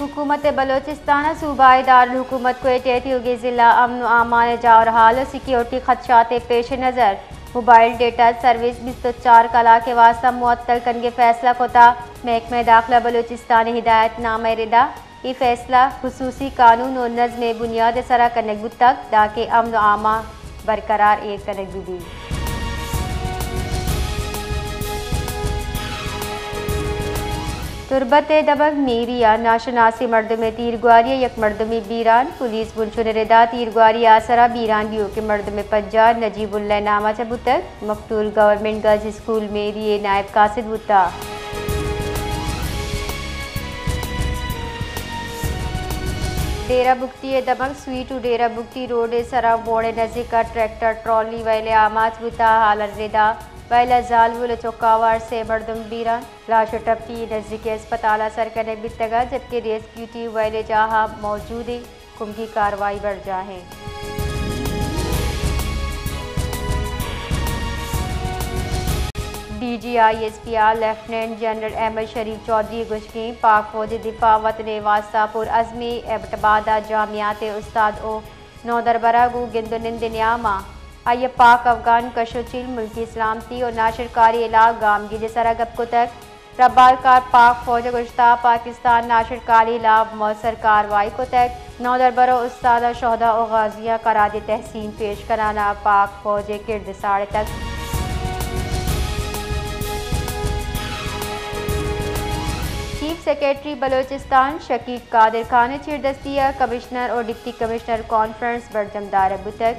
حکومت بلوچستان ء صوبائی دارالحکومت کوئٹہ ء تیوگیں ضلع امن و امان ء جاور حال و سیکیورٹی خدشات ء پیش نظر موبائل ڈیٹا سروس بیست و چار کلاک ء واستہ معطل کنگ ء فیصلہ کتا۔ محکمہ داخلہ بلوچستان ء ہدایت نامہ ء ردا اے فیصلہ خصوصی قانون و نظم ء بنیاد ء سرا کنگ بوتگ، دانکہ امن و امان برقرار ایر کنگ بہ بیت۔ تربت ء دمگ میری ء ناشناسیں مردم ء تیرگواری ء یک مردمے بیران، پولیس بنشون ء ردا تیرگواری ء آسرا بیران بیوکیں مردم ء پجار نجیب اللہ ء نام ء چہ بوتگ۔ مقتول گورنمنٹ گرلز اسکول میری ء نائب قاصد بوتگ۔ ڈیرہ بگٹی ء دمگ سویٹ و ڈیرہ بگٹی روڈ ء سرا بوڑ ء نزیک ء ٹریکٹر ٹرالی ویل ء آماچ بوتگ۔ حال ء ردا ویل ء زالبول ء چکاوار سے مردم بیران، لاش و ٹپی نزیک اسپتال ء سر کنگ بیتگ ء جبکہ ریسکیو ٹیم ویل ء جاہ ء موجود انت۔ کمکی کاروائی برجاہ انت۔ D G I S P R lieutenant general Ahmed Sharif Chaudhry ء گوشگ انت پاک فوج ء دفاع وطن ء واستہ پر عزمی ایبٹ باد ء جامعات ء استاد و نودربراں گوں گند و نند ء نیام ء آئی ء پاک افغان کش و چیل، ملکی سلامتی و ناشرکاری ء ہلاپ گامگیج ء سرا گپ کتگ۔ ربالکار پاک فوج ء گوشتگ پاکستان ناشرکاری ہلاپ مؤثر کاروائی کتگ۔ نودربر و استاداں شہدا و غازیاں خراج تحسین پیش کنان ء پاک فوج ء کرد ساڑتگ۔ چیف سیکرٹری بلوچستان شکیق قادر خان ء چیردستی ء کمشنر و ڈپٹی کمشنر کانفرنس برجم دارگ بوتگ۔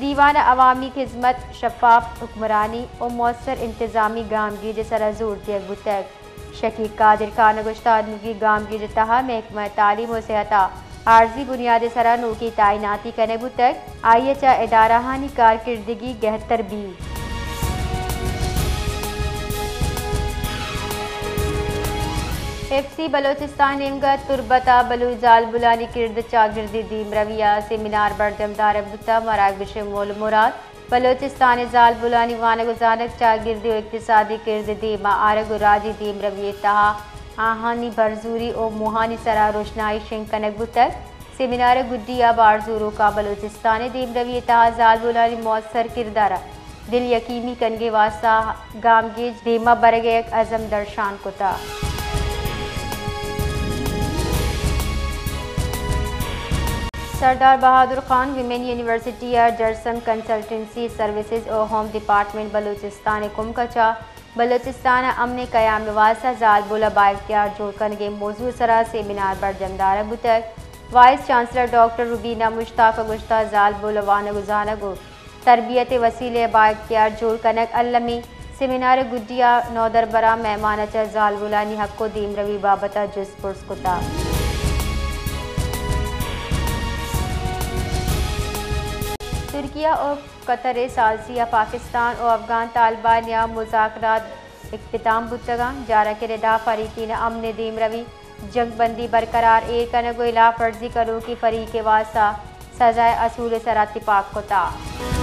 دیوان ء عوامی خدمت، شفاف حکمرانی و مؤثر انتظامی گامگیج ء سرا زور دیگ بوتگ۔ شکیق قادر خان ء گوشتگ نوکی گامگیج ء تہا محکمہ تعلیم و صحت ء عارضی بنیاد ء سرا نوکی تعیناتی کنگ بوتگ، آئی ء چہ ادارہانی کارکردگی گہتر بیت۔ ایف سی بلوچستان نیمگ ء تربت ء بلوچ زالبولانی کرد چاگردی دیمروی ء سیمینار برجم دارگ بوتگ۔ مراگش ء مول مراد بلوچستان ء زالبولانی وانگ و زانگ، چاگردی و اقتصادی کرد ء دیم ء آرگ و راجی دیمروی ء تہا آہانی برزوری و موہانی سرا روشنائی شنگ کنگ بوتگ۔ سیمینار ء گڈی ء بارزوروکاں بلوچستان ء دیمروی ء تہا زالبولانی مؤثر کرد ء را دل یکیمی کنگ ء واستہ گامگیج دیما برگ ء یک عزم درشان کتگ۔ سردار بہادر خان ویمن یونیورسٹی ء جرسم کنسلٹنسی سروسز و ہوم ڈیپارٹمنٹ بلوچستان ء کمک ء چہ بلوچستان ء امن ء قیام ء واستہ زالبول ء بااختیار جوڑ کنگ ء موضوع ء سرا سیمینار برجم دارگ بوتگ۔ وائس چانسلر ڈاکٹر روبینہ مشتاق ء گوشتگ زالبول ء وانگ و زانگ و تربیت ء وسیلہ ء بااختیار جوڑ کنگ المی سیمینار ء گڈی ء نودربراں مہمان ء چہ زالبولانی حق ء دیمروی بابت ء جست پرس کتگ۔ ترکیہ ء قطر ء ثالثی ء پاکستان ء افغان طالبان ء مذاکرات اختتام بوتگ انت۔ جارکیں ردا فریقین امن ء دیمروی، جنگ بندی برقرار ایر کنگ ء ہلاف ورزی کنوکیں فریق ء واستہ سزائے اصول ء سرا تپاک کتگ۔